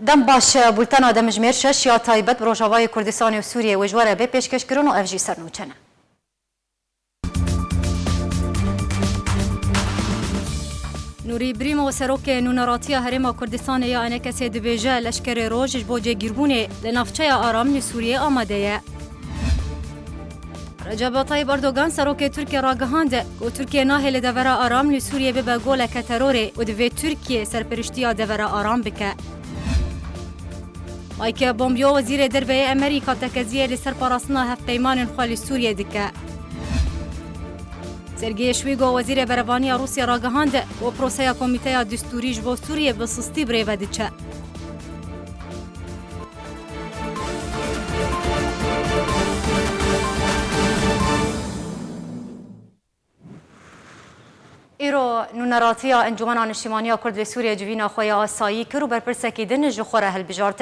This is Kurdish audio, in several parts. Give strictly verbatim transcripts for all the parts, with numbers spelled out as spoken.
Dem baş, bultena demjimêr şeş ya taybet bi Rojavayê Kurdistanê û Sûriyê wê ji we re bê pêşkêşkirin û ev jî sernûçe ne. Nûrî Brîmo, serokê Nûneratiya Herêma Kurdistanê ya ENKSê dibêje, leşkerê roj ji bo cêgîrbûnê li navçeya Aram li Sûriyê amade ye. Recep Tayyip Erdogan, serokê Tirkiyê ragihand ku Tirkiye nahê li devera Aram li Sûriyê bibe goleke terorê û divê Tirkiye serperiştiya devera Aram bike. Mike Pompeo, wezîrê derve yê Amerîka, tekeziyê li ser parastina hevpeymanên xwe li Sûriyê dike. Sergey Şwîgo, wezîrê berevaniya Rûsya ragihand ku proseya Komîteya Distûrî ji bo Sûriyê bi sistî bi rê ve diçe. Îro nûneratiya Encûmena Niştîmaniya Kurd li Sûriyê civîna xwe ya asayî kir û berpirsekî din ji xwe re hilbijart.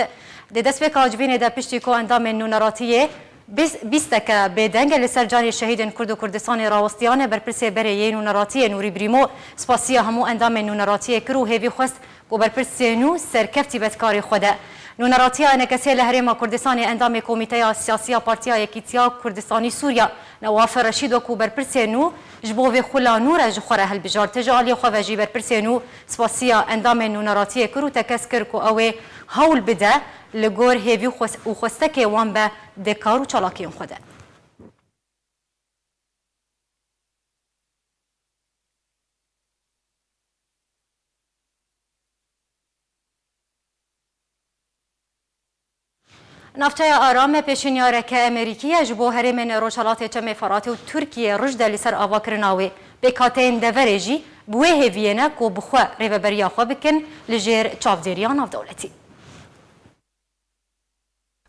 Di destpêka civînê de, piştî ku endamên nûneratiyê bîst, bîsteke bêdeng li ser canê şehîdên Kurd û Kurdistanê rawestiyane, berpirsê berê yê nûneratiyê Nûrî Brîmo spasiya hemû endamên nûneratiyê kir û hêvî xwest ku berpirsê nû serkeftî be di karê xwe de. Nûneratiya ENKSê li Herêma Kurdistanê endamê Komîteya Siyasî ya Partiya Yekîtiya Kurdistanî Sûriya Newaf Reşîd wekû berpirsê nû ji bo vê xula nû re ji xwe re hilbijart. Ji aliyê xwe ve jî berpirsê nû spasiya endamên nûneratiyê kir û tekez kir ku ew ê hewl bide li gor hêvî û xwes-, û xwestekê wan be di kar û çalakiyên xwe de. Navçeya Aram pêşinyareke Amerîkî ye ji bo herêmên Rojhelatê Çemê Feratê û Tirkiyê rij de li ser avakirina wê. Pêkhateyên deverê jî bi wê hêviyê ne ku bi xwe rêveberiya xwe bikin li jêr çavdêriya navdewletî.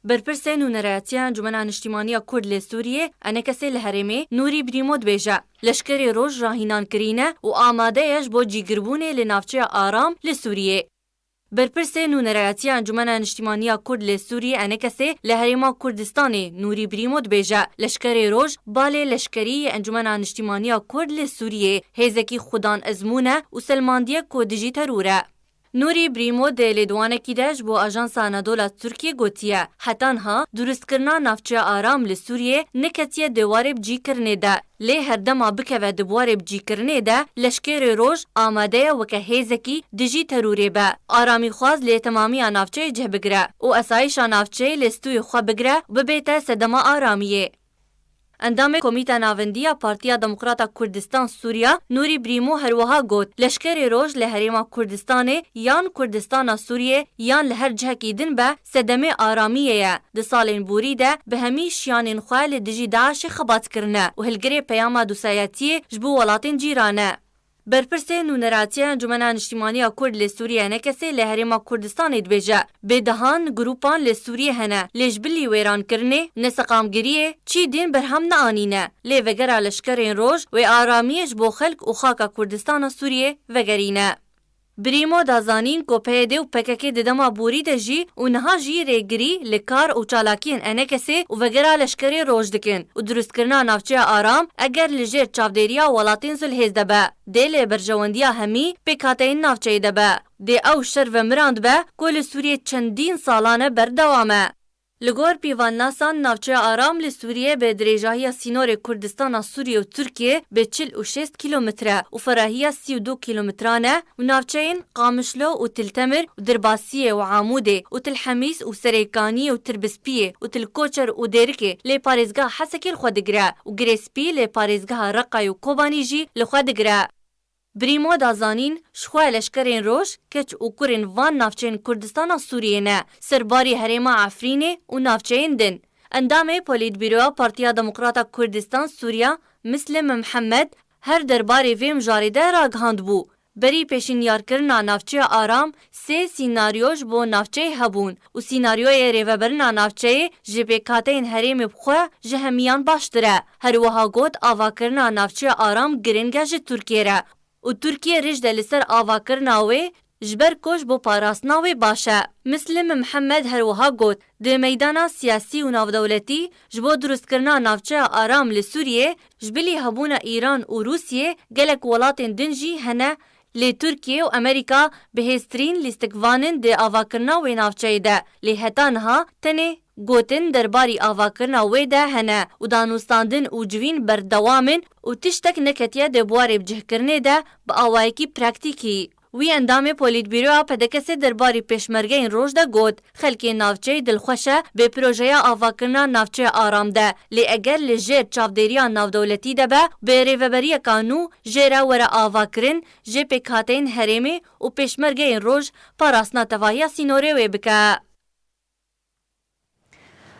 Berpirsê Nûneratiya Encûmena Niştîmaniya Kurd li Sûriyê, ENKSê li herêmê, Nûrî Brîmo dibêje, leşkerê roj rahînan kirîne û amade ye ji bo cîgirbûnê li navçeya Aram li Sûriyê. Berpirsê Nûneratiya Encûmena Niştîmaniya Kurd li Sûriyê, ENKSê, li Herêma Kurdistanê, Nûrî Brîmo dibêje, leşkerê roj, balê leşkerî yê Encûmena Niştîmaniya Kurd li Sûriyê, hêzekî xudan ezmûn e û selmandiye ku dijî teror e. Nûrî Brîmo di lêdwanekî de ji bo Ajansa Anadola Tirkiyê gotiye, heta niha durustkirina navçeya Aram li Sûriyê neketiye di warê bicîkirinê de, lê her dema bikeve di warê bicîkirinê de, leşkerê roj amade ye weke hêzekî dijî terorê be, aramîxwaz li temamiya navçeyê cih bigire û esayîşa navçeyê li stûyê xwe bigire û bibête sedema aramiyê. Endamê Komîta Navendî ya Partiya Demokrata Kurdistan Sûriya, Nûrî Brîmo, her wiha got, leşkerê roj li Herêma Kurdistanê yan Kurdistana Sûriyê yan li her cihekî din be, sedemê aramiyê ye. Di salên borî de bi hemî şiyanên xwe li dijî DAIŞê xebat kirine û hilgirê peyama dûsayetiyê ji bo welatên cîran e. Berpirsê Nûneratiya Encûmena Niştîmaniya Kurd li Sûriyê, ENKSê, li Herêma Kurdistanê dibêje, bêdehan grûpan li Sûriyê hene, lê ji bilî wêrankirinê, neseqamgiriyê, çî din berhem neanîne, lê vegera leşkerên roj wê aramiyê ji bo xelk û xaka Kurdistana Sûriyê vegerîne. Brîmo da zanîn ku PYD û PKK di dema borî de jî û niha jî rêgirî li kar û çalakiyên ENKSê û vegera leşkerê roj dikin û durustkirina navçeya aram eger li jêr çavdêriya welatên zilhêz de be, dê li berjewendiya hemî pêkhateyên navçeyê de be. Dê ew şer vemirandbe ku li Sûriyê çendîn salan e berdewam e. Li gor pîvannasan, navçeya Aram li Sûriyê bi dirêjahiya sînorê Kurdistana Sûriyê û Tirkiyê bi çil û şêst kîlometre û ferahiya sî û du kîlometran e û navçeyên Qamişlo û Til Temir û Dirbasiyê û Amûdê û Til Hemîs û Serêkaniyê û Tirbispiyê û Til Koçer û Dêrikê lê parêzgeha Hesekê li xwe digire û Girê Spî lê parêzgeha Reqayê û Kobanî jî li xwe digire. Brîmo da zanîn, ji xwe leşkerên roj, keç û kurên van navçeyên Kurdistana Sûriyê ne, ser barî herêma Efrînê û navçeyên din. Endamê Polîtbîroya Partiya Demokrata Kurdistan Sûriya, Mislim Mihemed, her derbarê vê mijarê de ragihandbû. Berî pêşinyarkirina navçeya Aram, sê sînaryo ji bo navçeyê hebûn û sînaryoyê rêveberina navçeyê ji pêkhateyên herêmê bi xwe ji hemiyan baştir e. Her wiha got, avakirina navçeya Aram girîng e ji Tirkiyê re û Tirkiye rij de li ser avakirina wê, ji ber ku ji bo parastina wê baş e. Mislim Mihemed her wiha got, di meydana siyasî û navdewletî ji bo durustkirina navçeya aram li Sûriyê, ji bilî hebûna Îran û Rûsiyê gelek welatên din jî hene Lê Tirkiye û Amerîka bihêztirîn lîstikvan in di avakirina wê navçeyê de, lê heta niha tenê gotin derbarî avakirina wê de hene û danûstandin û civîn berdewam in û tiştek neketiye di buwarê bicihkirinê de bi awayekî praktîkî. Wî endamê Polîtbîroya P D K S'ê derbarî Pêşmergeyên Roj de got, xelkê navçeyê dilxweş e bi projeya avakirina navçeya aram de, lê eger li jêr çavdêriya navdewletî de be, bi rêveberiyeka nû jê re were avakirin, jê pêkhateyên herêmê û Pêşmergeyên Roj parastina tevahiya sînorê wê bike.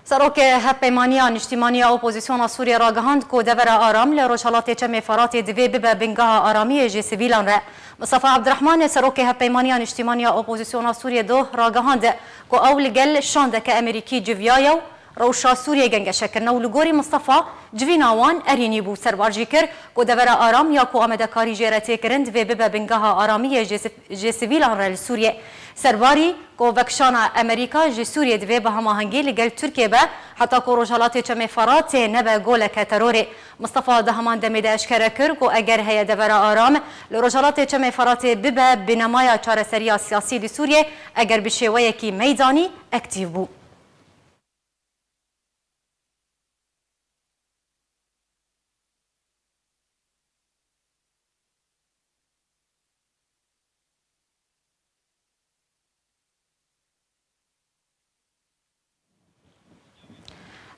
Serokê Hevpeymaniya Niştîmanî ya Opozisyona Sûriyê ragihand ku devera aram li Rojhelatê Çemê Feratê divê bibe bingeha aramiyê ji sivîlan re. Mistefa Ebdirehmanê, Serokê Hevpeymaniya Niştîmanî ya Opozisyona Sûriyê doh ragihand ku ew li gel şandeke Amerîkî civiyaye û rewşa Sûriyê gengeşe kirine û li gorî Mistefa civîna wan erênî bû. Serbar jî kir ku devera aram ya ku amadekarî jê re tê kirin divê bibe bingeha aramiyê ji, ji sivîlan re li Sûriyê. Serbarî ku vekişana Amerîka ji Sûriyê divê bi hemahengî li gel Tirkiyê be, heta ku Rojhelatê Çemê Feratê nebe goleke terorê. Mistefa di heman demê de eşkere kir ku eger heye devera aram li Rojhelatê Çemê Feratê bibe binemaya çareseriya siyasî li Sûriyê, eger bi şêweyekî meydanî, aktîf bû.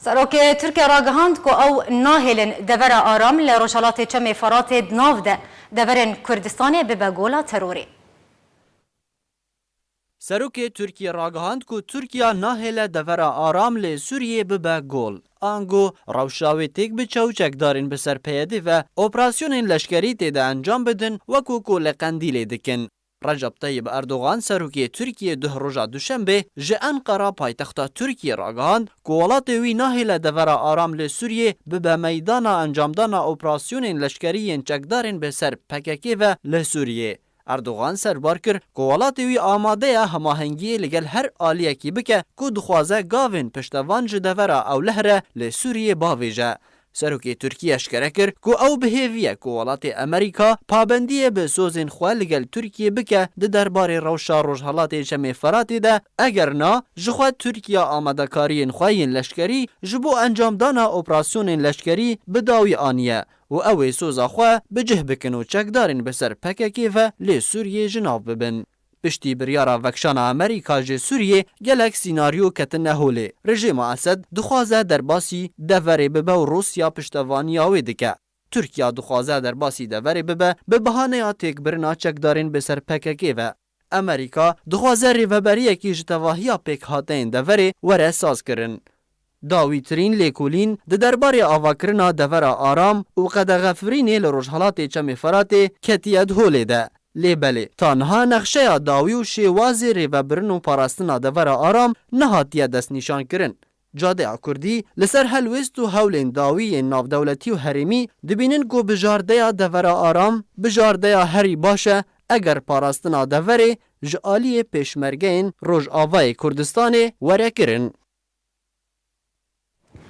Serokê Tirkiye ragihand ku ew nahêlin devera aram li Rojhelatê Çemê Feratê di nav de deverên Kurdistanê bibe gola terorê. Serokê Tirkiye ragihand ku Tirkiye nahêle devera aram li Sûriyê bibe gol. Ango rewşa wê têk biçe û çekdarên bi ser P Y D ve operasyonên leşkerî tê de encam bidin, wekû ku li Qendîlê dikin. Recep Tayyip Erdogan, serokê Tirkiye, duh roja Duşembê ji Enqera, paytexta Tirkiye, ragihand ku welatê wî nahêle devera aram li Sûriyê bibe meydana encamdana operasyonên leşkerî yên çekdarên bi ser P K K ve li Sûriyê. Erdogan serbar kir ku welatê wî amade ye hemahengiyê li gel her aliyekî bike ku dixwaze gavên piştevan ji devera ewleh re li Sûriyê bavêje. Serokê Tirkiyê eşkere kir ku ew bi hêvî ye ku welatê Amerîka pabendiyê bi sozên xwe li gel Tirkiyê bike di derbarê rewşa Rojhelatê Çemê Feratê de, eger na, ji xwe Tirkiye amadekariyên xwe yên leşkerî ji bo encamdana operasyonên leşkerî bi dawî aniye û ew ê soza xwe bi cih bikin û çekdarên bi ser P K K ve lê Sûriyê ji nav bibin. Piştî biryara vekişana Amerîka ji Sûriyê, gelek sînaryo ketine holê. Rejîma Esed dixwaze derbasî deverê bibe û Rûsya piştevaniya wê dike. Tirkiye dixwaze derbasî deverê bibe, bi bahaneya têkbirina çekdarên bi ser P K K ve. Amerîka dixwaze rêveberiyekî ji tevahiya pêkhateyên deverê were sazkirin. Dawîtirîn lêkolîn di derbarê avakirina devera aram û qedexefirînê li Rojhelatê Çemê Feratê ketiye di holê de. Lê belê, ta niha nexşeya dawî û şêwazê rêvebirin û parastina devera aram nehatiye destnîşankirin. Cadeya Kurdî li ser helwêst û hewlên dawî yên navdewletî û herêmî dibînin ku bijardeya devera aram bijardeya herî baş e, eger parastina deverê ji aliyê pêşmergeyên Rojavayê Kurdistanê were kirin.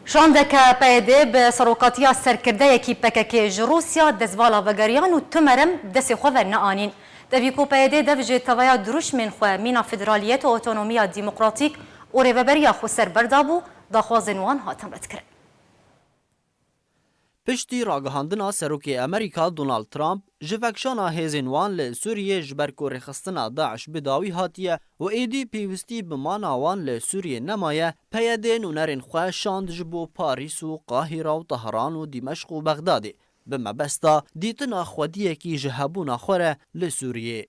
Şandeke P Y D bi serokatiya serkirdeyekî P K K ji Rûsya destvala vegeriyan û tu merem destê xwe ve neanîn. Tevî ku P Y D dev ji tevaya dirûşmên xwe mîna federaliyet û otonomiya demokratîk û rêveberiya xweser berdabû, daxwazên wan hatin redkirin. Piştî ragihandina Serokê Amerîka Donald Trump ji vekişana hêzên wan li Sûriyê ji ber ku rêxistina DAIŞ bi dawî hatiye û êdî pêwîstî bi mana wan li Sûriyê nemaye, P Y D nûnerên xwe şand ji bo Parîs û Qahîra û Tehran û Dîmeşq û Bexdadê bi mebesta dîtina xwediyekî ji hebûna xwe re li Sûriyê.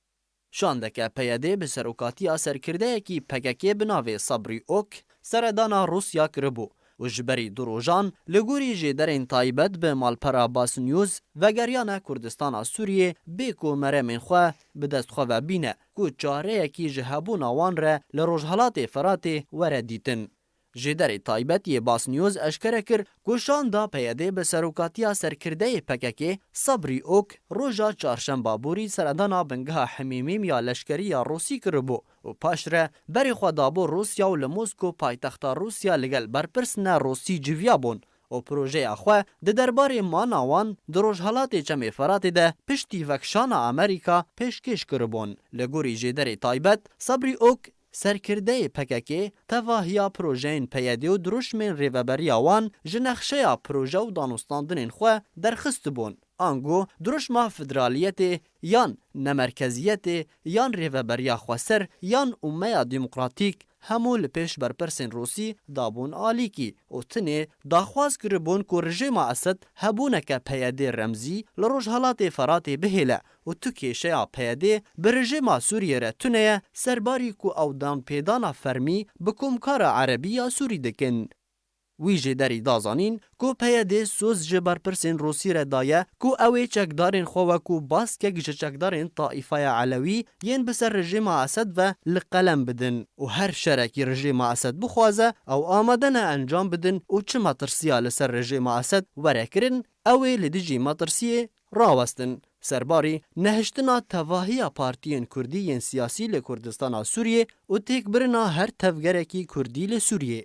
Şandeke P Y D bi serokatiya serkirdeyekî P K K bi navê Sabrî Ok seredana Rûsya kiribû û ji berî du rojan li gorî jêderên taybet bi malpera Bas News vegeriyane Kurdistana Sûriyê bê ku meremên xwe bi dest xwe ve bîne ku çareyekî ji hebûna wan re li Rojhelatê Feratê were dîtin. Jêderê taybet yê Bas News eşkere kir ku şanda P Y D bi serokatiya serkirdeyê P K K Sabrî Ok roja çarşemba borî seredana bingeha Hemîmîm ya leşkerî ya Rûsî kiribû û paşre berê xwe dabû Rûsya û li Mosko paytexta Rûsya li gel berpirsine Rûsî civiyabûn. û projeya xwe di derbarê mana wan di Rojhelatê Çemê Feratê de piştî vekişana Amerîka pêşkêş kiribûn. Li gorî jêderê taybet, Sabrî Ok, serkirdeyê P K K, tevahiya projeyên P Y D û dirûşmên rêveberiya wan ji nexşeya proje û danûstandinên xwe derxistibûn. Ango dirûşma federaliyetê yan nemerkeziyetê yan rêveberiya xweser yan umeya demokratîk hemû li pêş berpirsên Rûsî dabûn alîkî û tinê daxwaz kiribûn ku rejêma Esed hebûneke P Y D remzî li Rojhelatê Feratê bihêle û tu kêşeya P Y D bi rejêma Sûriyê re tune ye, serbarî ku ew danpêdana fermî bi Komkara Erebî ya Sûrî dikin. Wî jêderî da zanîn ku P Y D soz ji berpirsên Rûsî re daye ku ew ê çekdarên xwe wekû baskek ji çekdarên Taîfeya Elewî yên bi ser rejêma Esed ve li qelem bidin û her şerekî rejêma Esed bixwaze, ew amade ne encam bidin û çi metirsiya li ser rejêma Esed were kirin, ew ê li dijî metirsiyê rawestin. Serbarî nehiştina tevahiya partiyên kurdî yên siyasî li Kurdistana Sûriyê û têkbirina her tevgerekî kurdî li Sûriyê.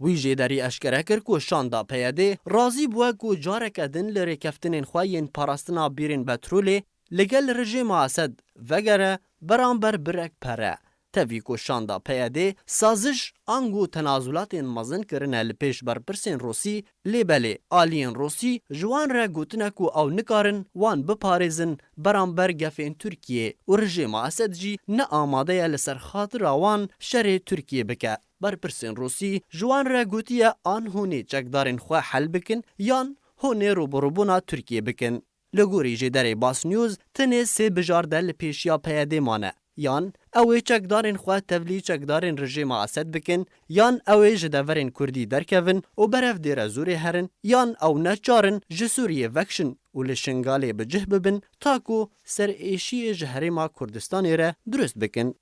Wî jêderî eşkere kir ku şanda P Y D razî bûye ku careke din li rêkeftinên xwe yên parastina bîrên petrolê li gel rejêma Esed vegere beramber birek pere. Tevî ku şanda P Y D saziş ango tenazulatên mezin kirine li pêş berpirsên Rûsî, lê belê aliyên Rûsî ji wan re gotine ku ew nikarin wan biparêzin beramber gefên Tirkiyê û rejêma Esed jî ne amade ye li ser xatira wan şerê Tirkiyê bike. Berpirsên Rûsî ji wan re gotiye an hûn ê çekdarên xwe hel bikin yan hûn ê rûbirûbûna Tirkiyê bikin. Li gorî jêderê Bas News, tenê sê bijarte li pêşiya P Y D mane. Yan ew ê çekdarên xwe tevlî çekdarên rejêma Esed bikin, yan ew ê ji deverên kurdî derkevin û berev Dêrezûrê herin, yan ew neçar in ji Sûriyê vekişin û li Şingalê bi cih bibin, ta ku serêşiyê ji Herêma Kurdistanê re dirust bikin.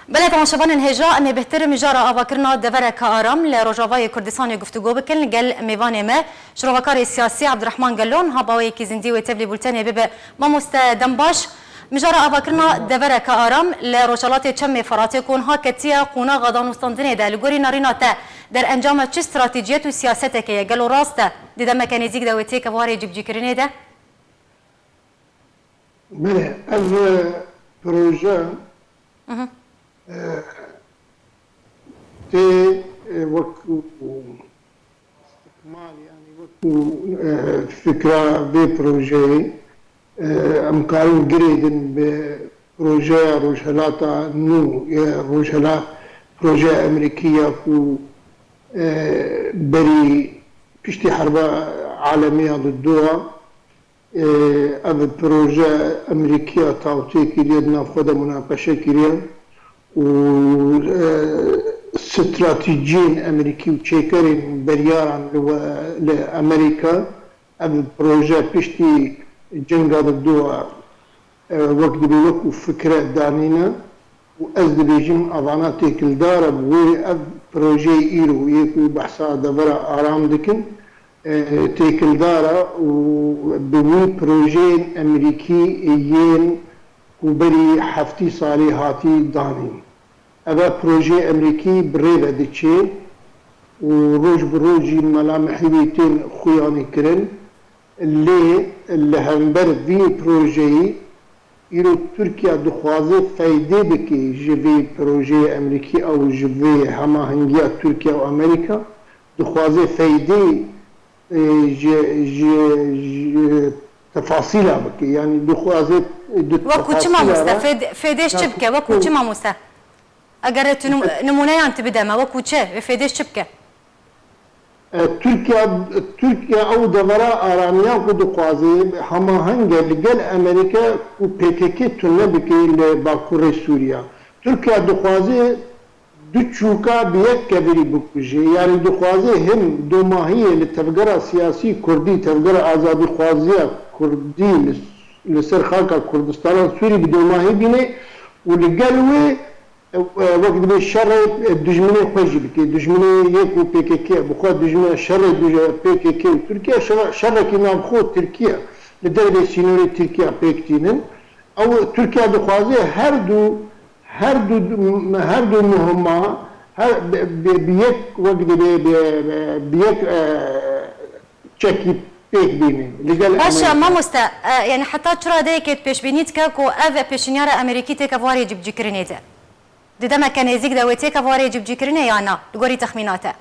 Belê temaşevanên hêja, em ê bêhtir mijara avakirina devereke aram li Rojavayê Kurdistanê guftûgo bikin li gel mêvanê me, şirovekarê siyasî Abdurrahman Gelo, niha bi awayekî zindî wê tevlî bultenê bibe. Mamoste, dem baş. Mijara avakirina devereke aram li Rojhelatê Çemê Feratê ku niha ketiye qonaxa danûstandinê de, li gorî nerîna te, derencama çi stratejiyet û siyaseteke ye? Gelo rast e di demeke nêzîk de wê têke warê cîbicîkirinê de? Belê, ev, e, proje, Mhm. e, tê, e, wek istikmal, yani wek, e, fikra vê projeyê, e, em karin girêdin bi projeya Rojhelata nû, ya Rojhela-, projeya Amerîkî ya ku, e, berî piştî Herba Alemiya di dua, Ê, ev proje Amerîkiya tawtê kiriye, di nav xwe de munaqeşe kiriye û, e, stratejiyên Amerîkî û çêkerên beryaran li we, li Amerîka ev proje piştî cenga di dua, e, wek dibê wekû fikre danîne. Û ez dibêjim, evana têkildar e bi wê ev projeyê îro yê ku behsa devera aram dikin, e, têkildar e û bi wî projeyên Amerîkî yên ku berî heftî salî hatî danîn. Eve projeyê Amerîkî bi rê ve diçê û roj bi rojî melamehî wî tên xuyanî kirin. Lê li hember vî projeyî, îro Tirkiye dixwaze feydê bike ji vê projeyê Amerîkî ew ji vê hemahengiya Tirkiye û Amerîka, dixwaze feydê, e, ji, ji, ji tefasîla bike. Yanî dixwaze di Wekû çi tefasîla mamoste? re Fêd-, fêdêş çi bike? Wekû çi mamoste? Eger tu num-, nimûneyan tu bide me, wekû çi? Wê fêdêş çi bike? E, Tirkiye, Tirkiye ew devera aramiya ku dixwaze hemaheng e li gel Amerîka ku P K K tune bike li Bakurê Sûriya. Tirkiye dixwaze du çûka bi yek kevirî bikuje. Yanî dixwaze him domahiyê li tevgera siyasî kurdî, tevgera azadîxwaziya kurdî li, li ser xaka Kurdistana Sûrî bi domahî bîne û li gel wê E, e, wek dibê şerê, e, dijminê xwe jî bike. Dijminê yê ku P K K ye, bi xwe dijminê şerê duje P K K û Tirkiye, şer-, şerekî navxwe Tirkiye, li dervê sînorê Tirkiye pêk tînin. Ew Tirkiye dixwaze her du, her du, her du muhima, Her bi, bi, bi yek wek dibê bi, bi, bi yek, e, çekî pêk bînin. Li gel Baş e, Amerîka. Mamoste, e, yani heta çi radeyekê tu pêşbînî dike ku ev pêşinyara Amerîkî têke warê cîbicîkirinê de? Di demeke nêzîk de wê têke warê cîbicîkirinê ya na, li gorî texmîna te?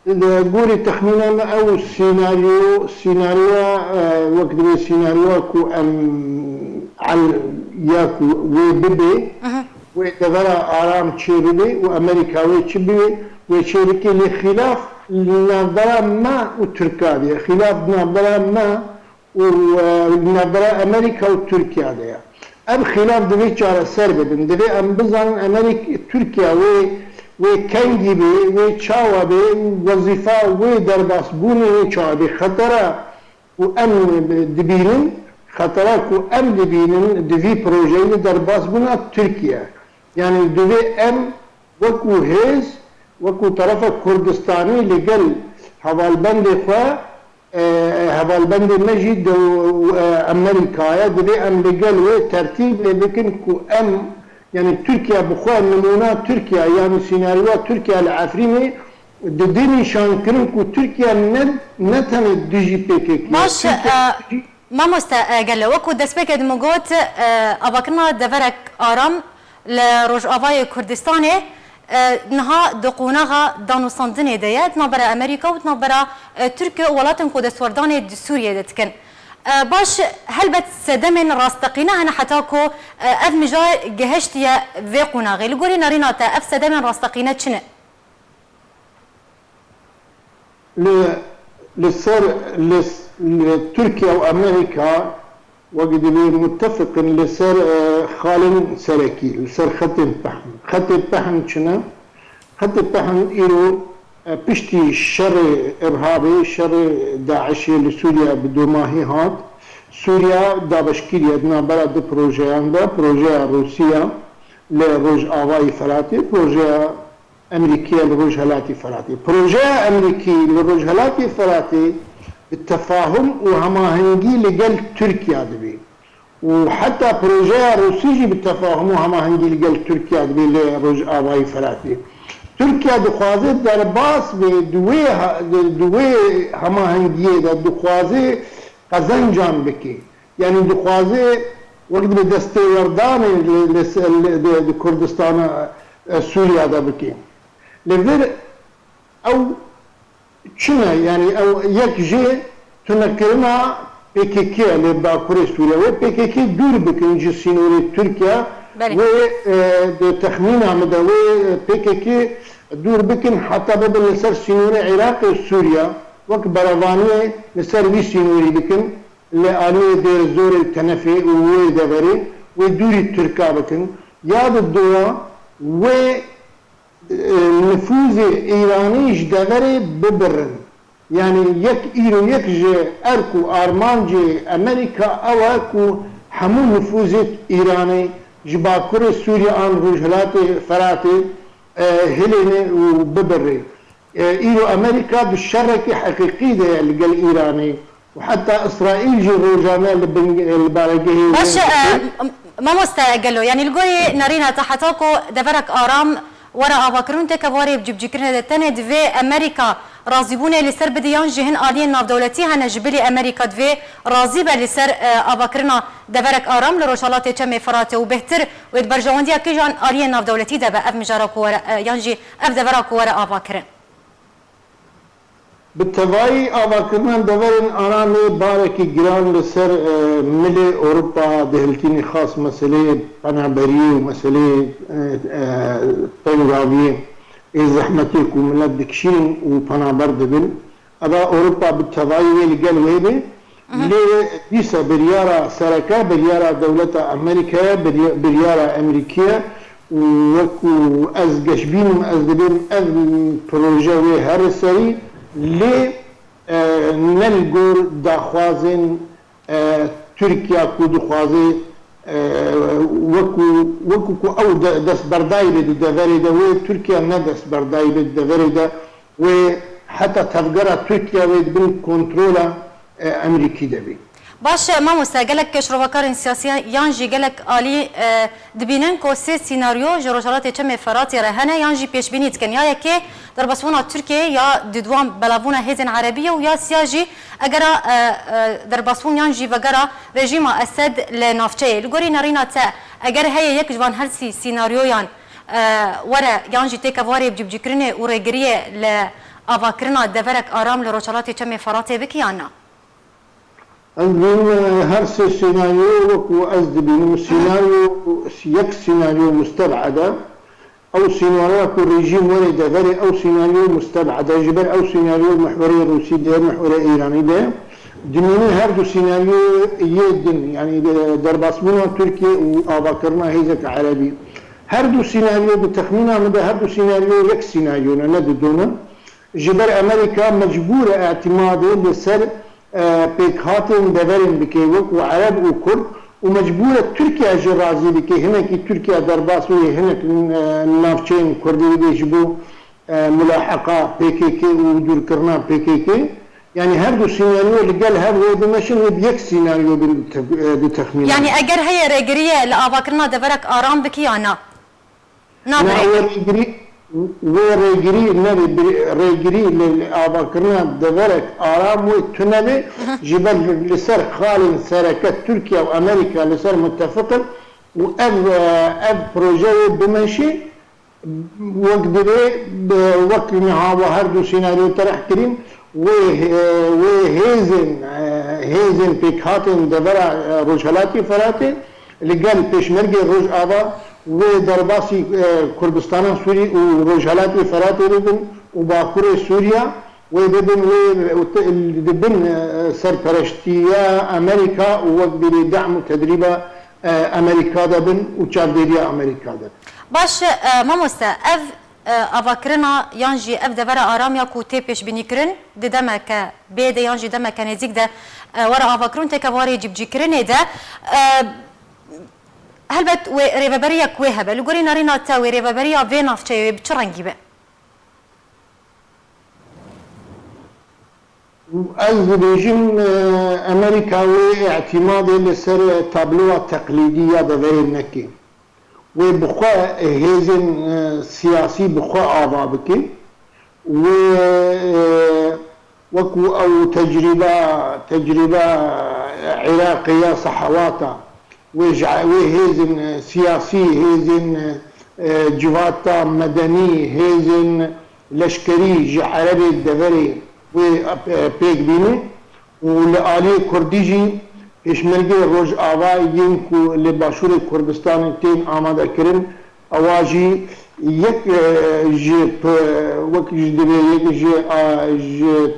Li gorî texmîna me ew sînaryo, sînaryoya, e, wek dibê sînaryoya ku em el ya ku wê bibe, Mhm. wê devera aram çê bibe û Amerîka wê çi bibe, wê çê bike, lê xîlaf li navbera me û Tirka de ye. Xîlaf di navbera me û, e, li navbera Amerîka û Tirkiya de ye. Ev xîlaf divê çareser bibin. Divê em bizanin Amerîk-, Tirkiya wê, wê kengî bê, wê çawa bê û wezîfa wê derbasbûnê wê çawa bê. Xetera ku em dibînin, xetera ku em dibînin di vî projeyê de derbasbûna Tirkiye. Yanî divê em wekû hêz, wekû terefa Kurdistanê li gel hevalbendê xwe, e, hevalbendê me jî di, e, Amerîka ye, divê em li gel wê tertîbê bikin ku em, yanî Tirkiye bi xwe, nimûna Tirkiye, yanî sînaryoya Tirkiye li Efrînê didê nîşankirin ku Tirkiye ne, ne tenê dijî P K K ye, Baş, Tirkiye e, dijî Mamoste, e, gelo, wekû destpêkê de min got, e, avakirina deverek aram li Rojavayê Kurdistanê, e, niha di qonaxa danûstandinê de ye, di navbera Amerîka û di navbera, e, Tirkiye û welatên ku destwerdanê di Sûriyê de dikin. E, baş, helbet sedemên rasteqîne hene heta ku, e, ev mijar gihiştiye vê qonaxê. Li gorî nerîna te ev sedemên rasteqîne çi ne? Li, li ser, li, li Tirkiye û Amerîka wek dibê muttefiq in li ser, e, xalên serekî, li ser xetên pehn. Xetê pehn çi ne? Xetê pehn îro, e, piştî şerê îrhabê, şerê DAIŞê li Sûriye bi domahî hat. Sûriye dabeşkirî ye di navbera du projeyan de, projeya Rûsiya li Rojavayê Feratê, projeya Emerîkiye li Rojhelatê Feratê. Projeya Emerîkî li Rojhelatê Feratê bi tefahum û hemahengî li gel Tirkiye dibê. Û heta projeya Rûsî jî bi tefahum û hemahengî li gel Tirkiye dibê li Rojavayê Feratê. Tirkiye dixwaze derbas bê di wê ha-, di, di wê hemahengiyê de dixwaze qezencan bike. Yanî dixwaze wek dibe destêwerdanê li, li, li, di, di Kurdistana, e, Sûriya de bike. Li vir ew çi ne? Yanî ew yek jê tunekirina P K K ye li Bakurê Sûriye. Wê P K K dûr bikin ji sînorê Tirkiye. Belê. Wê, e, di texmîna min de wê P K K dûr bikin heta bibin li ser sînorê Iraqê û Sûriye. Wek berevaniyê li ser vî sînorî bikin. Li aliyê Dêr Zorê, Tenefê û wê deverê wê dûrî Tirka bikin. Ya di dua wê, e, nifûzê Îranî ji deverê bibirin. Yanî yek îro yek ji erk û armancê Amerîka ew e ku hemû nifûzê Îranê ji Bakurê Sûriyê an Rojhilatê Feratê, e, hilêne û bibirê. E, îro Amerîka di şerekî heqîqî de ye li gel Îranê û heta Îsraîl jî rojane li bin, li baregehê wê Baş e, dike. M-, Mamoste Gelo, yanî li gorî nerîna te heta ku deverek aram were avakirin têke warê cîbicîkirinê de tenê divê Amerîka razîbûnê li ser bide yan jî hin aliyên navdewletî hene ji bilî Amerîka divê razî be li ser, e, avakirina deverek aram li rojhelatê Çemê Firatê û bêhtir wê di berjewendiya kîjan aliyên navdewletî de be ev mijara ku were, e, yan jî ev devera ku were avakirin? Bi tevayî avakirina deverên aramê barekî giran li ser, e, milê Ewropa dihiltînî, xas meseleyê penaberiyê û meseleyê, e, e, tengaviyê ê zehmetê ku milet dikişînin û penaber dibin. Eva Ewropa bi tevayî wê li gel wê be. Mhm. Lê dîsa biryara sereke, biryara dewleta Amerîkaya, birya-, biryara Emerîkiye û wekû ez geşbînim, ez dibêm ev proje wê here serî, lê, e, ne li gor daxwazên, e, Tirkiya ku dixwaze, e, wekû, wekû ku ew de-, destberdayî be di deverê de, wê Tirkiya ne destberdayî be di deverê de, wê heta tevgera Tirkiya wê di bin kontrola, e, Emerîkî de bê. Baş e, mamoste, gelek şrovakarên siyasî yan jî gelek alî, e, dibînin ku sê sînaryo ji Rojhelatê Çemê Feratê re hene yan jî pêşbînî dikin. Ya yekê derbasbûna Tirkiyeyê, ya diduwan belavbûna hêzên erebî ye û ya siya jî egera, e, e, derbasbûn yan jî vegera rejîma Esed li navçeyê. Li gorî nerîna te, eger heye yek ji van her sî sînaryoyan, e, were yan jî têkevarê cîbicîkirinê û rêgiriyê li avakirina deverek aram li Rojhelatê Çemê Feratê bike yan na? Ez dibînim, e, her sê senaryoyê wekû ez dibînim, senaryo, yek senaryo musteb'ed e. Ew senaryoya ku rejîm were deverê, ew senaryo musteb'ed e. Ji ber ew senaryo mihwerê Rûsî de, mihwerê Îranî de. Dimîne her du senaryoyê din, yanî de-, derbasbûna Tirkiye û avakirina hêzek erebî. Her du senaryo, bi texmîna min de her du senaryo yek senaryo ne, ne didu ne. Ji ber Amerîka mecbûr e îtimadê li ser, e, pêkhatên deverên bike, wekû Ereb û Kurd, û mecbûr e Tirkiye jî razî bike. Hinekî Tirkiye derbas wê hinek, e, navçeyên Kurdî bide ji bo, e, mulaheqa P K K û dûrkirina P K K. Yanî her du senaryo li gel hev wê bimeşin, wê bi yek senaryo bin te-, e, bi texmîn. Yanî eger heye rêgiriyê li avakirina deverek aram bike ya na? Na, wê rêgirî, wê rêgirî nebe, bi-, rêgirî li, li avakirina deverek aram wê tune be, ji ber li ser xalên sereke Tirkiye û Amerîka li ser mutefiq in û ev, e, ev proje wê bimeşe, wek divê, bi-, wek niha we her du senaryo tereh kirîn, wê, e, wê hêzên, e, hêzên pêkhatên devera, e, Rojhelatê Feratê, li gel Pêşmergê Rojava wê derbasî, e, Kurdistana Sûrî û Rojhelatê Feratê bibin û Bakurê Sûriya wê bibin, wê, û te-, di bin, e, serperiştiya Amerîka û wek bîrê de'm û tedrîba, e, Amerîka de bin û çavdêriya Amerîka de bin. Baş e, mamoste, ev, e, avakirina yan jî ev devera aram ya ku tê pêşbînîkirin di demeke bê de yan jî demeke nêzîk de, e, were avakirin têkevarê cîbicîkirinê de, e, Helbet wê rêveberiyek wê hebe. Li gorî nerîna te wê rêveberiya vê navçeyê wê bi çi rengî be? Ez dibêjim, e, Amerîka wê îtimadê li ser tabloya teqlîdî ya deverê neke. Wê bi xwe hêzên, e, siyasî bi xwe ava bike. Wê, e, wekû ew tecrîba, tecrîba Iraqê ya sehewata, wê ji, wê hêzên siyasî, hêzên, e, civata medenî, hêzên leşkerî ji erebê deverê wê, e, pêk bîne. Û li aliyê kurdî jî pêşmergê Rojava yên ku li Başûrê Kurdistanê tên amadekirin, ewa jî yek, e, ji p-, wek ji divê yek ji, a, ji,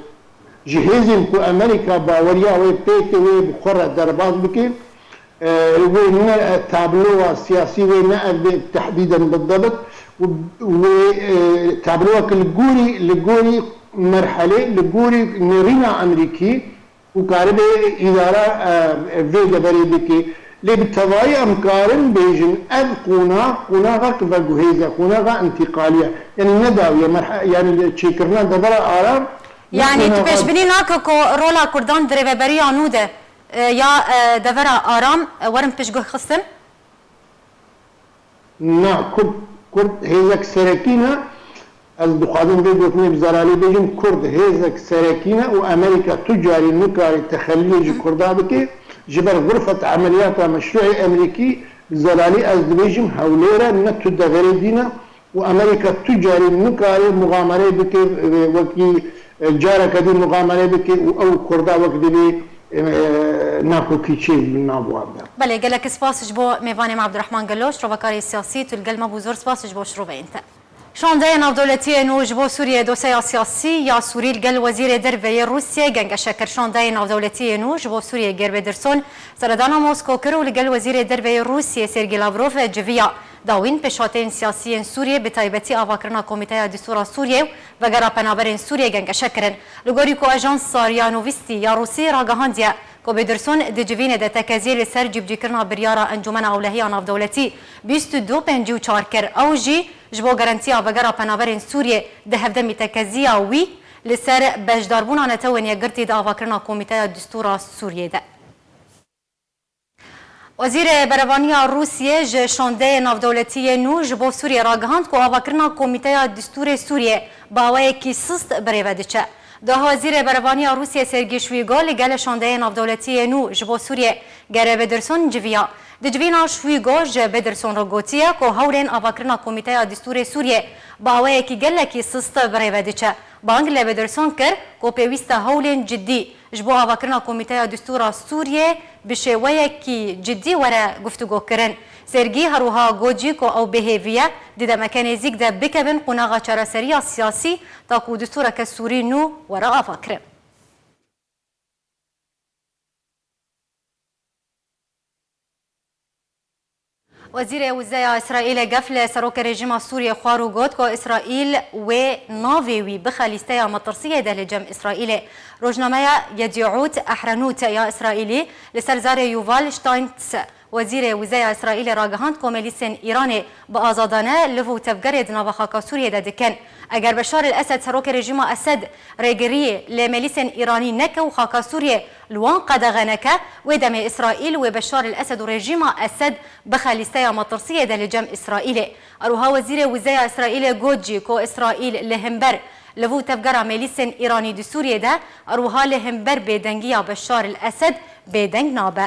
ji hêzên ku Amerîka baweriya wê pê tê wê bi xwe re derbas bike, e, wê ne, e, tabloya siyasî wê ne ev bê tehdîden bidebit û wê, e, tabloyek li gorî, li gorî merhelê, li gorî nerîna Amerîkî, û karibe îdara, e, vê deverê bike. Lê bi tevayî em karin bêjin, ev qonax, qonaxek veguhêz e, qonaxa întîqalî ye. Yanî ne dawiye, merhe-, yanî çêkirina devera aram ne Yanî tu qonaxa pêşbînî nake ku rola Kurdan di rêveberiya nû de, e, ya, e, devera aram, e, werin piştguh xistin? Na, Kurd, Kurd hêzek serekî ne. Ez dixwazim vê gotinê bi zelalî bêjim, Kurd hêzek serekî ne û Amerîka tu carî nikare texeliyê ji Kurda bike. Ji ber xurfet emeliyata meşrûê Amerîkî bi zelalî ez dibêjim, Hewlêr e, ne tu deverê dî ne. Û Amerîka tu carî nikare muxamerê bike, e, wekî, e, careke dî muxamerê bike û ew Kurda wek divê, e, nakokî çê bi nav wan de. Belê, gelek spas ji bo mêvanê me Abdurrahman Gelo, şrovekarê siyasî, tu li gel me bû, zor spas ji bo şiroveyên te. Şandeyê navdewletî yê nû ji bo Sûriyê, dosyeya siyasî ya Sûrî li gel Wezîrê Derve yê Rûsiyê gengeşe kir. Şandeyê navdewletî yê nû ji bo Sûriyê Gerbêdirson seredana Mosko kir û li gel Wezîrê Derve yê Rûsiyê Sergî Lavrov civiya. Dawîn pêşhateyên siyasî yên Sûriyê, bi taybetî avakirina Komîteya Distûra Sûriyê û vegera penaberên Sûriyê gengeşe kirin. Li gorî ku Ajans Sariya Nûvîstî ya Rûsî ragihandiye, Gerbêdirson di civînê de tekeziyê li ser cîbicîkirina biryara Encûmena Ewlehiya Navdewletî bîst û du pêncî û çar kir. Ew jî ji bo garantiya vegera penaberên Sûriyê di hevdemî tekeziya wî li ser beşdarbûna Netewên Yekgirtî di avakirina Komîteya Distûra Sûriyê de. Wezîrê Berevaniya Rûsiyê ji şandeyê navdewletî yê nû ji bo Sûriyê ragihand ku avakirina Komîteya Distûrê Sûriyê bi awayekî sist birêve diçe. Di Wezîrê Berevaniya Rûsiyê Sergî Şwîgo li gel şandeyê navdewletî yê nû ji bo Sûriyê Gere Bederson civiya. Di civîna Şwîgo ji Bederson re gotiye ku hewlên avakirina Komîteya Distûrê Sûriyê bi awayekî gelekî sist birêve diçe. Bang li Bederson kir ku pêwîst e hewlên cidî ji bo avakirina Komîteya Distûra Sûriyê bi şêweyekî cidî were guftûgokirin. Sergî her wiha got jî ku ew bi hêvî ye di demeke nêzîk de bikevin qonaxa çareseriya siyasî, ta ku distûreke Sûrî nû were avakirin. Wezîrê Wizeya Îsraîlê gef li serokê rejîma Sûriyê xwar û got ku Îsraîl wê navê wî bixe lîsteya metirsiyê de li cem Îsraîlê. Rojnameya Yedîût Ehrenût ya Îsraîlî li ser zarê Yuval Steinmetz, Wezîrê Wizeya Îsraîlê ragihand ku milîsên Îranê bi azadane liv û tevgerê di nava xaka Sûriyê de dikin. Eger Beşar el Esed, serokê rejîma Esed, rêgiriyê li milîsên Îranî neke û xaka Sûriyê li wan qedexe neke, wê demê Îsraîl wê Beşar el Esed û rejîma Esed bixe lîsteya metirsiyê de li cem Îsraîlê. Her wiha Wezîrê Wizeya Îsraîlê got jî ku Îsraîl li hember liv û tevgera milîsên Îranî di Sûriyê de, her wiha li hember bêdengiya Beşar el Esed bêdeng nabe.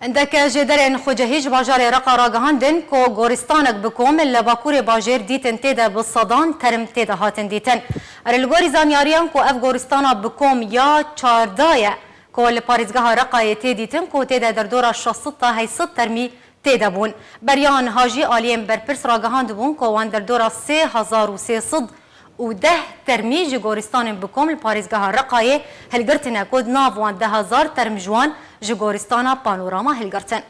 Hindek jêderên xwecihî ji bajarê Reqa ragihandin ku goristanek bi kom li bakurê bajêr dîtin tê de bi sedan term tê de hatin dîtin. Erê, li gorî zanyariyan ku ev goristana bi kom ya çardeh ye ku li parêzgeha Reqayê tê dîtin ku tê de derdora şeş sed ta heyt sed termî tê de bûn. Beriya niha jî aliyên berpirs ragihandibûn ku wan derdora sê hezar û sê sed û deh termî ji goristanên bi kom li parêzgeha Reqayê hilgirtine ku di nav wan deh hezar term ji wan ji goristana Panorama hilgirtin.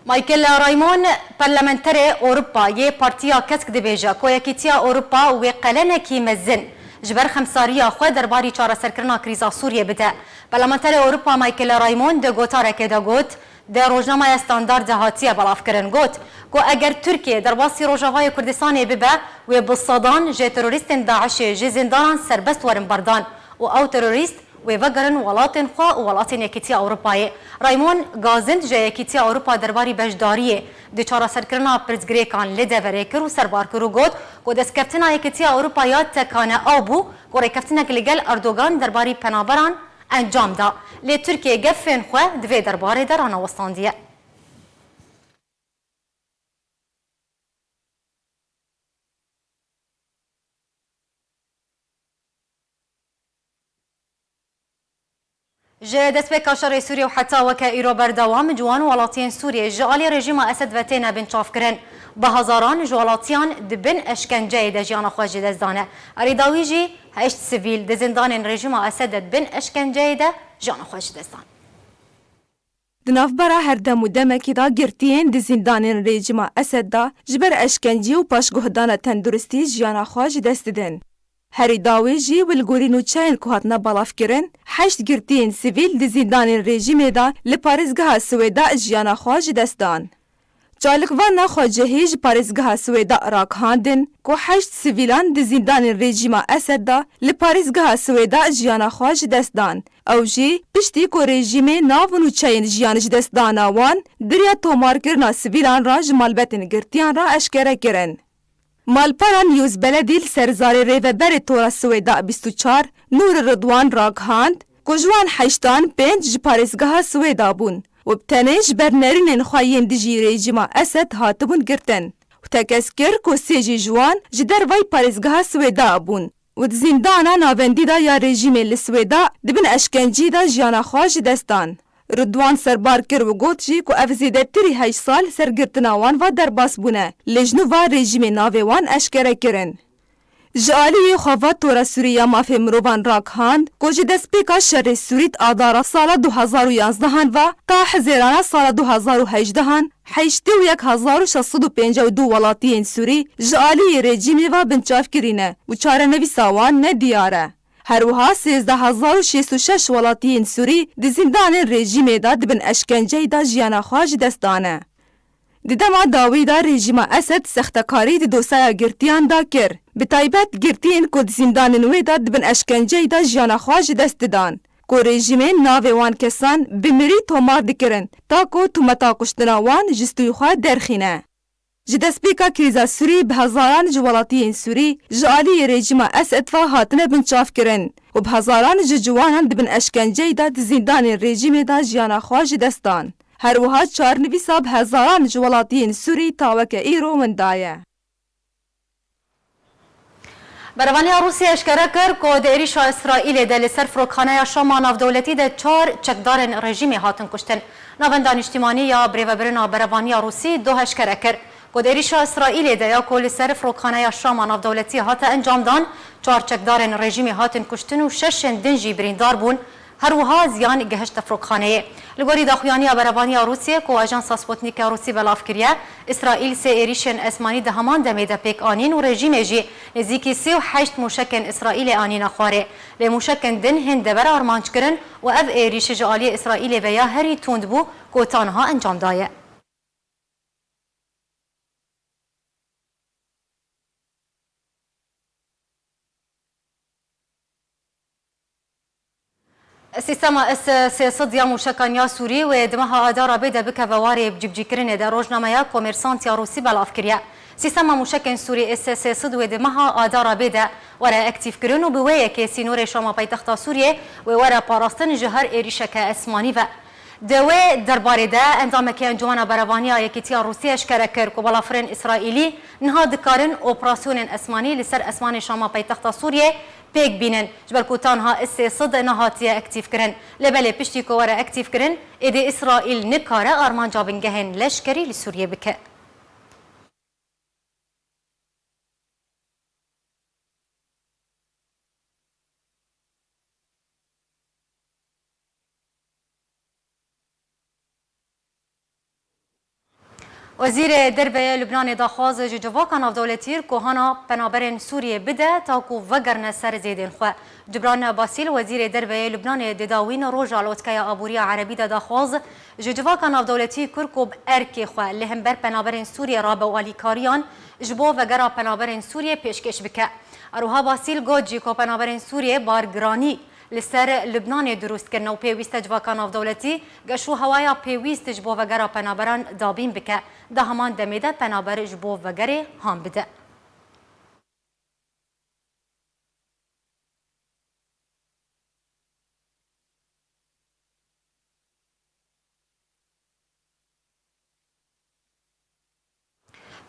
Michael Raymond, parlamenterê Ewropa yê Partiya Kesk dibêje ku Yekîtiya Ewropa wê qelenekî mezin ji ber xemsariya xwe derbarî çareserkirina krîza Sûriyê bide. Parlamenterê Ewropa Michael Raymond di gotarekê de got, di rojnameya Standard de hatiye belavkirin, got ku eger Tirkiye derbasî Rojavayê Kurdistanê bibe, wê bi sedan ji terorîstên DAIŞê ji zindanan serbest werin berdan û ew terorîst wê vegerin welatên xwe û welatên Yekîtiya Ewropayê. Raymond Gazin ji Yekîtiya Ewropa derbarî beşdariyê di çareserkirina pirsgirêkan li deverê kir û serbar kir û got ku destkeftina Yekîtiya Ewropa ya tekane ew bû ku rêkeftinek li gel Erdogan derbarî penaberan encam da. Lê Tirkiye gefên xwe di vê derbarê de ranewestandiye. Ji destpêka şerê Sûriyê û heta weke îro berdewam, ciwan û welatiyên Sûriyê ji alî rejîma Esed ve têne binçavkirin. Bi hezaran ji welatiyan di bin eşkenceyê de jiyana xwe ji dest dane. Erê dawî jî heşt sivîl di zindanên rejîma Esed de di bin eşkenceyê de jiyana xwe ji dest dan. Di navbera her dem û demekê de girtiyên di zîndanên rejîma Esed de ji ber eşkencî û paşguhdana tenduristî jiyana xwe ji dest didin. Herî dawî jî, li gorî nûçeyên ku hatine belavkirin, heşt girtiyên sivîl di zîndanên rejîmê de li parêzgeha Swêda jiyana xwe ji dest dan. Çalakvana xwecihî ji parêzgeha Swêda ragihandin ku heşt sivîlan di zîndanên rejîma Esed de li parêzgeha Swêda jiyana xwe ji dest dan. Ew jî piştî ku rejîmê nav û nûçeyên jiyan ji dest dana wan di riya tomarkirina sivîlan re ji malbetên girtiyan re eşkere kirin. Malpera News Beledî li ser zarê rêveberê Tora Swêda bîst û çar Nûrî Ridwan ragihand ku ji wan heştan pênc ji parêzgeha Swêda bûn û bi tenê ji ber nerînên xwe yên dijî rejîma Esed hatibûn girtin û tekez kir ku sê jî ji wan ji dervayî parêzgeha Swêda bûn û di zîndana navendî de ya rejîmê li Swêda di bin eşkencî de jiyana xwe ji dest dan. Ridwan serbar kir û got jî ku ev zêdetirî heşt sal li ser girtina wan ve derbas bûne, lê ji nû ve rejîmê navê wan eşkere kirin. Ji aliyê xwe ve Tora Sûrî ya Mafê Mirovan ragihand ku ji destpêka şerê Sûrî di Adara sala du hezar û yanzdehan ve ta Hizêrana sala du hezar û hejdehan heştê û yek hezar û şeş sed û pêncî û du welatiyên Sûrî ji aliyê rejîmê ve binçavkirî ne û çarenivîsa wan ne diyar e. Her wiha sêzdeh hezar û şêst û şeş welatiyên Sûrî di zîndanên rejîmê de di bin eşkenceyê de jiyana xwe ji dest dane. Di dema dawî de rejîma Esed sextekarî di dosyaya girtiyan de kir, bi taybet girtiyên ku di zîndanên wê de di bin eşkenceyê de jiyana xwe ji dest didan, ku rejîmê navê wan kesan bi mirî tomar dikirin, ta ku tometa kuştina wan ji stûyê xwe derxîne. Ji destpêka krîza Sûrî bi hezaran ji welatiyên Sûrî ji aliyê rejîma Esed ve hatine binçavkirin û bi hezaran ji ciwanan di bin eşkenceyê de di zîndanên rejîmê de jiyana xwe ji dest dan. Her wiha çarnivîsa bi hezaran ji welatiyên Sûrî ta weke îro winda ye. Berevaniya Rûsya eşkere kir ku di êrîşa Îsraîlê de li ser firokxaneya Şama Navdewletî de çar çekdarên rejîmê hatin kuştin. Navenda Nîştîmanî ya Birêvebirina Berevaniya Rûsî doh eşkere kir ku di êrîşa Îsraîlê de ya ku li ser firokxaneya Şama Navdewletî hate encamdan, çar çekdarên rejîmê hatin kuştin û şeşên din jî birîndar bûn. Her wiha ziyan gihişte firokxaneyê. Li gorî daxuyaniya berevaniya Rûsiyê ku ajansa Sputnik ya Rûsî belav kiriye, Îsraîl sê êrîşên esmanî di heman demê de pêk anîn û rejîmê jî nêzîkî sî û heşt mûşekên Îsraîlê anîne xwarê. Lê mûşekên din hên dever armanc kirin û ev êrîş ji aliyê Îsraîlê ve ya herî tund bû ku ta niha encam daye. Sîstema S sê sed ya mûşekan ya Sûrî wê di meha Adara bê de bikeve warê cîbicîkirinê de, rojnameya Komêrsant ya Rûsî belav kiriye. Sîstema mûşekên Sûrî S sê sed wê di meha Adara bê de were aktîfkirin û bi wê yekê sînorê Şama paytexta Sûriyê wê were parastin ji her êrîşeke esmanî ve. Di wê derbarê de endamekî Encûmena Berevaniya Yekîtiya Rûsî eşkere kir ku balafirên Îsraîlî niha dikarin operasyonên esmanî li ser esmanê Şama paytexta Sûriyê pêk bînin, ji ber ku tanha S sê sed nehatiye aktîfkirin. Lê belê piştî ku were aktîfkirin, êdî Îsraîl nikare armanca bingehên leşkerî li Sûriyê bike. Wezîrê Derve yê Lubnanê daxwaz ji civaka navdewletî kir ku hana penaberên Sûriyê bide ta ku vegerine ser zêdên xwe. Cibran Basîl, Wezîrê Derve yê Lubnanê di dawîn roja lotkeya aboriya erebî de daxwaz ji civaka navdewletî kir ku bi erkê xwe li hember penaberên Sûriyê rabe û alîkariyan ji bo vegera penaberên Sûriyê pêşkêş bike. Her wiha Basîl got jî ku penaberên Sûriyê bargiranî li ser Lubnanê dirûst kirine û pêwîst e civaka navdewletî geş û hewaya pêwîst ji bo vegera penaberan dabîn bike, di heman demê de penaber ji bo vegerê han bide.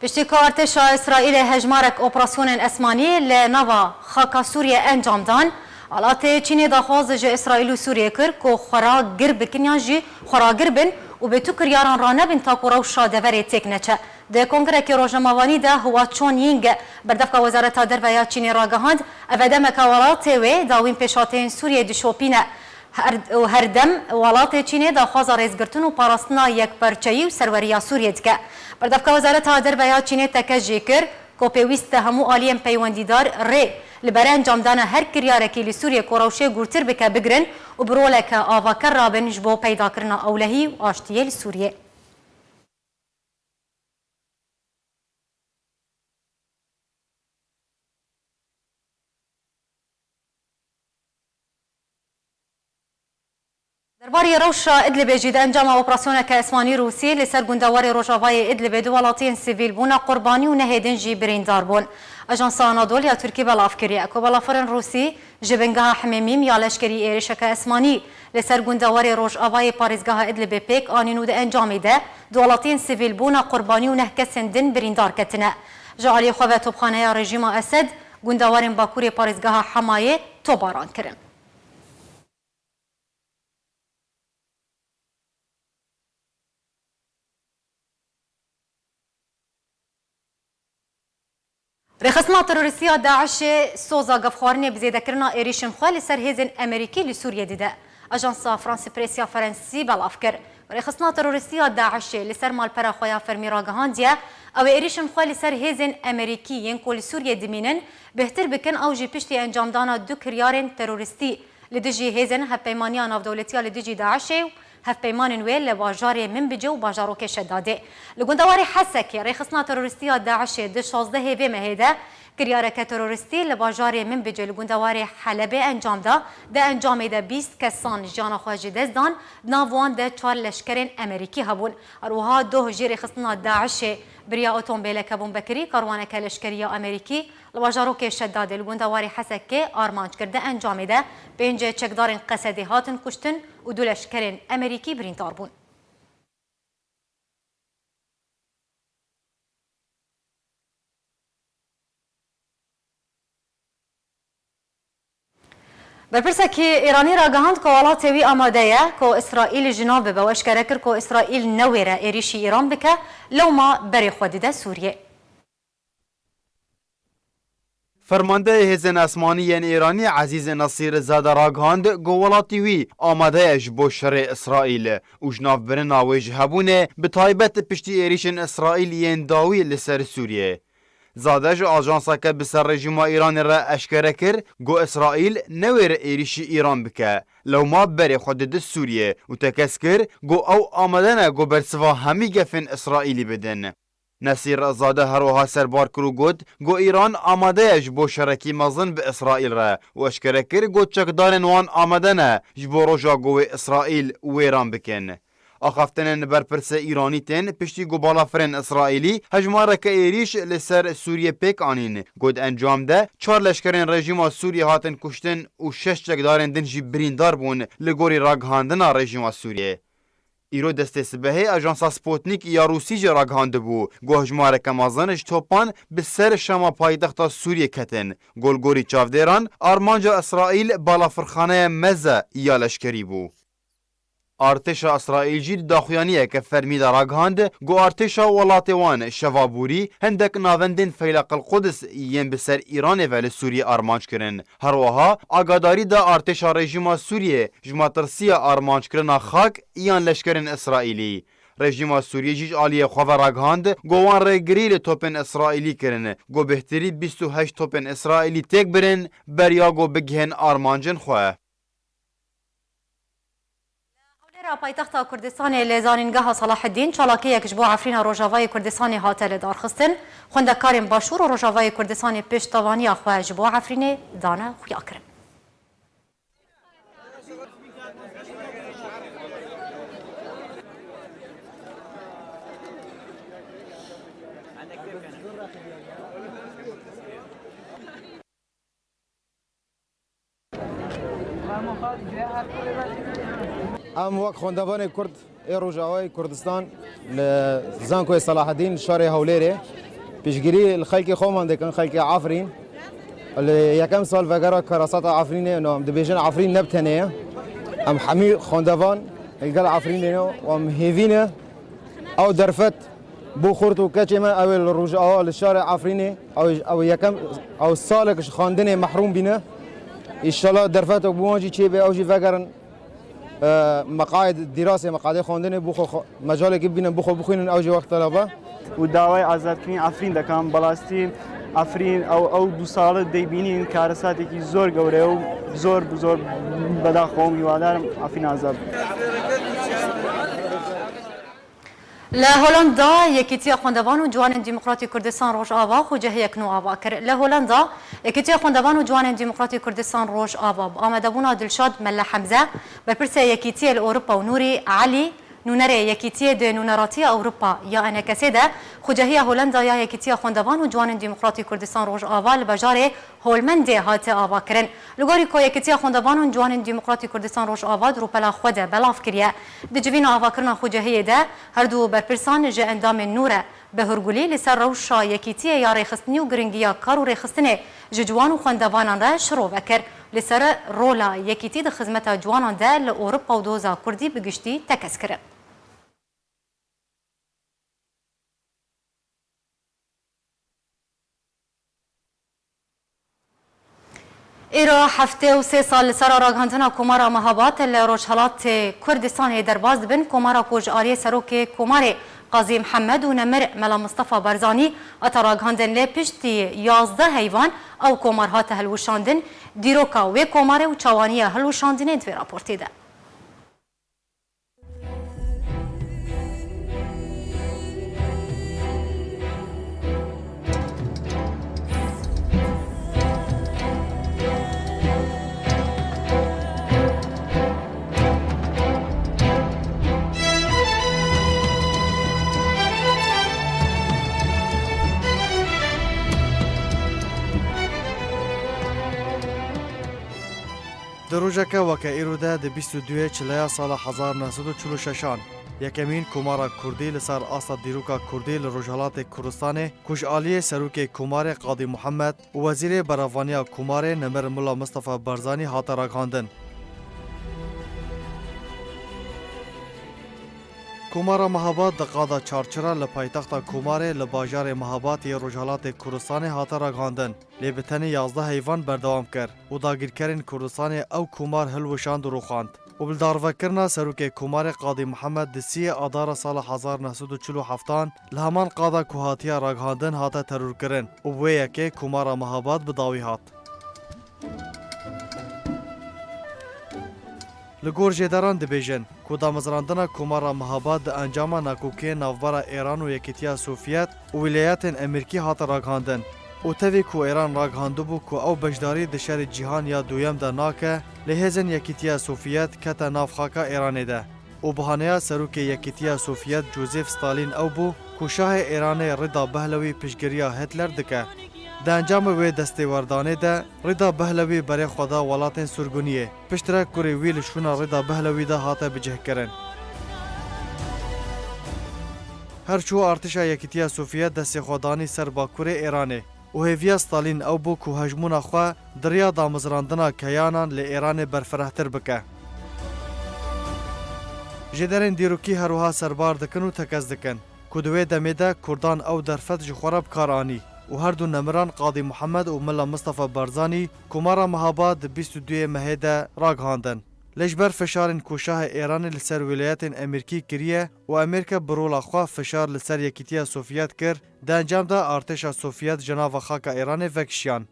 Piştî ku artêşa Îsraîlê hejmarek operasyonên esmanî li nava xaka Sûriyê encam dan, welatê Çînê daxwaz ji Îsraîl û Sûriyê kir ku xwe ragir bikin yan jî xwe ragir bin û bi tu kiryaran ranebin ta ku rewşa deverê têk neçe. Di kongrekê rojnamevanî de Hua Chunying, berdevka Wezareta Derve ya Çînê ragihand, ev e demeke welatê wê dawîn pêşhateyên Sûriyê dişopîne. Her, û her dem welatê Çînê daxwaza rêzgirtin û parastina yekperçeyî û serweriya Sûriyê dike. Berdevka Wezareta Derve ya Çînê teke jî kir ku pêwîst e hemû aliyên peywendîdar rê li ber encamdana her kiryarekî li Sûriyê ku rewşê gûrtir bike bigirin û bi roleke avaker rabin ji bo peydakirina ewlehî û aştiyê li Sûriyê. Derbarê rewşa Idlibê jî di encama operasyoneke esmanî Rûsî li ser gundewarê rojavayê Idlibê du welatiyên sivîl bûne qurbanî û nehê din jî birîndar bûn. Ajansa Anadolu ya Tirkî belav kiriye ku balafirên Rûsî ji bingeha Himêmîm ya leşkerî êrişeke esmanî li ser gundewarê rojavayê parêzgeha Idlibê pêk anîn û di encamê de du welatiyên sivîl bûne qurbanî û neh kesên din birîndar ketine. Ji aliyê xwe ve topxaneya rejîma Esed gundewarên bakurê parêzgeha Hemayê topbaran kirin. Rêxistina terorîstî ya DAIŞê soza gefxwarinê bi zêdekirina êrîşên xwe li ser hêzên Amerîkî li Sûriyê dide. Ajansa France Press ya Ferensî belav kir. Rêxistina terorîstî ya DAIŞê li ser malpera xwe ya fermî ragihandiye, ew ê êrîşên xwe li ser hêzên Amerîkî yên ku li Sûriyê dimînin bêhtir bikin, ew jî piştî encamdana du kiryarên terorîstî li dijî hêzên Hevpeymaniya Navdewletî ya li dijî DAIŞê û hevpeymanên wê li bajarê Minbicê û bajarokê Şedadê. Li gundewarê Hesekê rêxistina terorîstî ya DAIŞê di şazdehê vê mehê de kiryareke terorîstî li bajarê Minbicê li gundewarê Helebê encam da. Di encamê de bîst kesan jiyana xwe ji dest dan, di nav wan de çar leşkerên Amerîkî hebûn. Her wiha doh jî rêxistina DAIŞê bi riya otombêleke bombekirî karwaneke leşkerî ya Amerîkî li bajarokê Şedadê li gundewarê Hesekê armanc kir. Di encamê de pênc çekdarên Qesedê hatin kuştin û du leşkerên Amerîkî birîndar bûn. Berpirsekî Îranî ragihand ku welatê wî amade ye ku Îsraîl ji nav bibe û eşkere kir ku Îsraîl newêre êrîşî Îran bike, lewma berê xwe dide Sûriyê. Fermandeyê Hêzên Esmanî yên Îranî Ezîz Nesîr Zade ragihand ku welatî wî amade ye ji bo şerê Îsraîl û ji nav birina wê ji hebûnê, bi taybet piştî êrîşên Îsraîl yên dawî li ser Sûriyê. Zade ji ajanseke bi ser rejîma Îranê re eşkere kir ku Îsraîl newêre êrîşî Îran bike, lewma berê xwe dide Sûriyê û tekez kir ku ew amade ne ku bersiva hemî gefên Îsraîlî bidin. Nesîr Zade her wiha serbar kir û got ku Îran amade ye ji bo şerekî mezin bi Îsraîl re û eşkere kir ku çekdarên wan amade ne ji bo roja ku wê Îsraîl wêran bikin. Axaftinên berpirsê Îranî tên piştî ku balafirên Îsraîlî hejmareke êrîş li ser Sûriyê pêk anîn, ku di encam de çar leşkerên rejîma Sûriyê hatin kuştin û şeş çekdarên din jî birîndar bûn, li gorî ragihandina rejîma Sûriyê. Îro destê sibehê ajansa Sputnik ya Rûsî jî ragihandibû, ku hejmareke mezin ji topan bi ser Şama paytexta Sûriyê ketin, ku li gorî çavdêran armanca Îsraîl balafirxaneya meze ya leşkerî bû. Artêşa Îsraîl jî di daxuyaniyeke fermî de ragihand, ku artêşa welatê wan şeva borî hindek navendên Feylaq el Quds yên bi ser Îranê ve li Sûriyê armanc kirin. Her wiha agadarî da artêşa rejîma Sûriyê ji matirsiya armanckirina xak yan leşkerên Îsraîlî. Rejîma Sûriyê jî ji aliyê xwe ve ragihand, ku wan rêgirî li topên Îsraîlî kirin, ku bêhtirî bîst û heşt topên Îsraîlî têk birin, beriya ku bigihên armancên xwe. Li Hewlêra paytexta Kurdistanê li Zanîngeha Selahedîn çalakiyek ji bo Efrîna Rojavayê Kurdistanê hate lidarxistin. Xwendekarên Başûr û Rojavayê Kurdistanê piştevaniya xwe ji bo Efrînê dane xuyakirin. Em wek xwendevanê Kurd ê Rojavayê Kurdistan li Zankoyê Selahedîn, şarê Hewlêrê, piştgirî li xelkê xweman dikin, xelkê Efrîn. Li yekem sal vegera karasata Efrînê, no, em dibêjin Efrîn ne bi tenê ye. Em hemî xwendevan li gel Efrînê ne û em hêvî ne ew derfet bo xurt û keçê me, ew ê li Rojava, li şarê Efrînê, ew, ew yekem, ew salek ji xwendinê mehrûm bîne. Înşallah derfetek bo wan jî çêbe, ew jî vegerin, e, meqayê dirasê, meqadê xwendinê bo xwe, xwe, mecalekê bibînin bo xwe bixwînin, ew jî wek telebe. û dawای ئازادکردنی ئەفرین دەکەم. بەڕاستی ئەفرین ئەو، ئەو دوو ساڵە دەیبینین کارەساتێکی زۆر گەورەیە و زۆر، زۆر بەداخەوەم. هیوادارم ئەفرین ئازاد بێت. Li Holanda Yekîtiya Xwendevan û Ciwanên Demokratîk Kurdistan Rojava xucehiyek nû ava kir. Li Holanda Yekîtiya Xwendevan û Ciwanên Demokratîk Kurdistan Rojava bi amadebûna Dilşad Melle Hemze, berpirsê Yekîtiyê li Ewropa û Nûrî Elî, nûnerê Yekîtiyê di Nûneratiya Ewropa ya ENKSê de xucehiya Holanda ya Yekîtiya Xwendevan û Ciwanên Demokratîk Kurdistan Rojava li bajarê Holmendê hate avakirin. Li gorî ku Yekîtiya Xwendevan û Ciwanên Demokratîk Kurdistan Rojava di rûpela xwe de belav kiriye. Di civîna avakirina xucehiyê de her du berpirsan ji endamên nû re bi hurgulî li ser rewşa Yekîtiyê ya rêxistinî û giringiya kar û rêxistinê ji ciwan û xwendevanan re şirove kir. Li ser rola Yekîtî di xizmeta ciwanan de li Ewropa û doza Kurdî bi giştî tekez kirin. Îro heftê û sê sal li ser ragihandina Komara Mehabad li Rojhelatê Kurdistanê derbas dibin. Komara ku ji aliyê Serokê Komarê Qazî Mihemed û Nemir Mela Mistefa Barzanî hate ragihandin, lê piştî yazdeh heyvan ew komar hate hilweşandin. Dîroka wê komarê û çawaniya hilweşandinê di vê raportê de. Di rojeke weke îro de, di bîst û duyê çileya sala hezar neh sed û çil û şeşan, yekemîn Komara Kurdî li ser asta dîroka Kurdî li Rojhelatê Kurdistanê, ku ji aliyê Serokê Komarê Qadî Muhammed û Wezîrê Berevaniya Komarê Nemir Mula Mistefa Barzanî hate ragihandin. Komara Mehabad di qada Çarçira li paytexta Komarê li bajarê Mehabad yê Rojhelatê Kurdistanê hate ragihandin. Lê bi tenê yazdeh heyvan berdewam kir û dagirkerên Kurdistanê ew komar hilweşand û rûxand û bi darvekirina Serokê Komarê Qadî Mihemed di siyê Adara sala hezar neh sed û çil û heftan li heman qada ku hatiye ragihandin hate terorkirin û bi wê yekê Komara Mehabad bi dawî hat. Li gor jêderan dibêjin ku damezrandina Komara Mehabad di encama nakokiyên navbera Êran û Yekîtiya Sovyet û Wîlayetên Emerîkî hate ragihandin û tevî ku Êran ragihandibû ku ew beşdarî di Şerê Cîhan ya Duyem de nake, lê hêzên Yekîtiya Sovyet kete nav xaka Êranê de û bahaneya serokê Yekîtiya Sovyet Joseph Stalin ew bû ku Şahê Êranê Rida Behlewî piştgiriya Hitler dike. Di encamê wê destêwerdanê de Rida Behlewî berê xwe da welatên surguniyê. Piştre kurê wî li şûna Rida Behlewî de hate bicihkirin. Her çû artêşa Yekîtiya Sovyet destê xwe danî ser bakurê Êranê û hêviya Stalin ew bû ku hejmûna xwe di riya damezrandina keyanan li Êranê berfirehtir bike. Jêderên dîrokî her wiha serbar dikin û tekez dikin ku di wê demê de Kurdan ew derfet ji xwe re bi kar anî û her du nemiran Qadî Muhammed û Milla Mistefa Barzanî Komara Mehabad di bîst û duyê mehê de ragihandin. Lê ji ber fişarên ku Şahê Êranê li ser Wîlayetên Emerîkî kiriye û Emerîka bi rola xwe fişar li ser Yekîtiya Sovyet kir, di encam de artêşa Sovyet ji nava xaka Êranê vekişiyan.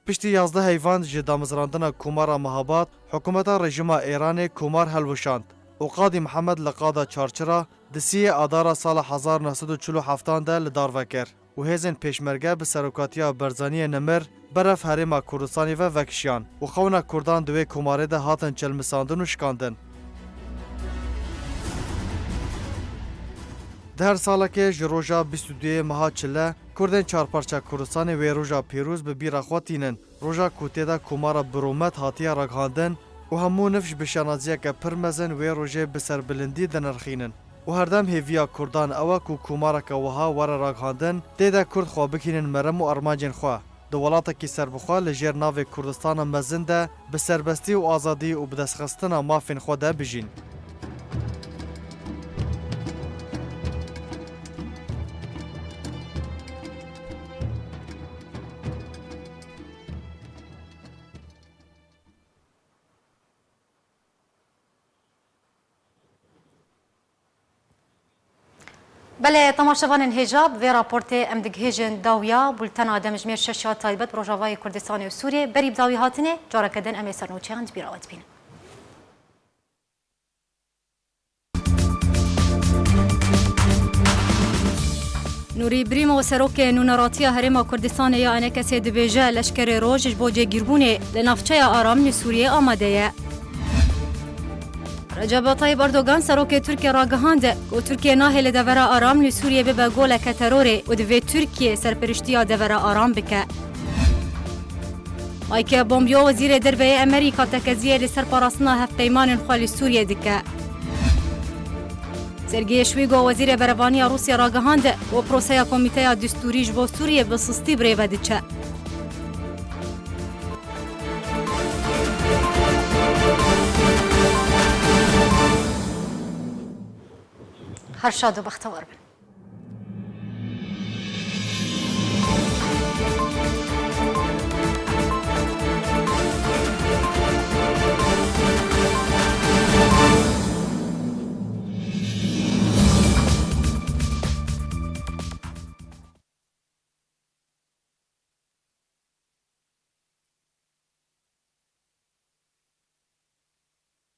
Piştî yazdeh heyvan ji damezrandina Komara Mehabad, hikûmeta rejîma Êranê komar helweşand û Qadî Mihemed li qada Çarçira di siyê Adara sala hezar neh sed û çil û heftan de li dar vekir û hêzên pêşmerge bi serokatiya Barzaniyê Nemir berev Herêma Kurdistanê ve vekişiyan û xewna Kurdan di wê komarê de hatin çelmisandin û şikandin. Di her salekê ji roja bîst û duyê meha çile, Kurdên çarparça Kurdistanê wê roja pîroz bi bîra xwe tînin. Roja ku tê de Komara bi rûmet hatiye ragihandin û hemû nifş bi şanaziyeke pir mezin wê rojê bi serbilindî dinirxînin. Û herdem hêviya Kurdan ew e ku komareke wiha were ragihandin, tê de Kurd xwe bigihînin merim û armancên xwe. Di welatekî serbixwe li jêr navê Kurdistana mezin de bi serbestî û azadî û bi destxistina mafên xwe de bijîn. Belê, temaşevanên hêja, bi vê raportê em digihêjin dawiya bultena demjimêr şeş ya taybet bi Rojavayê Kurdistanê û Sûriyê. Berî bi dawî hatinê, careke din em ê sernûçeyan di bîra we dibînin. Nûrî Brîmo, serokê Nûneratiya Herêma Kurdistanê ya ENKSê dibêje, leşkerê roj ji bo cêgîrbûnê li navçeya Aram li Sûriyê amade ye. Recep Tayyip Erdogan, serokê Tirkiye ragihand ku Tirkiye nahêle devera Aram li Sûriyê bibe goleke terorê û divê Tirkiye serperiştiya devera Aram bike. Mike Pompeo, wezîrê derve yê Amerîka, tekeziyê li ser parastina hevpeymanên xwe li Sûriyê dike. Sergey Şwîgo, wezîrê berevaniya Rûsya ragihand ku proseya Komîteya Distûrî ji bo Sûriyê bi sistî bi rê ve diçe. Her şad û bextewar bin.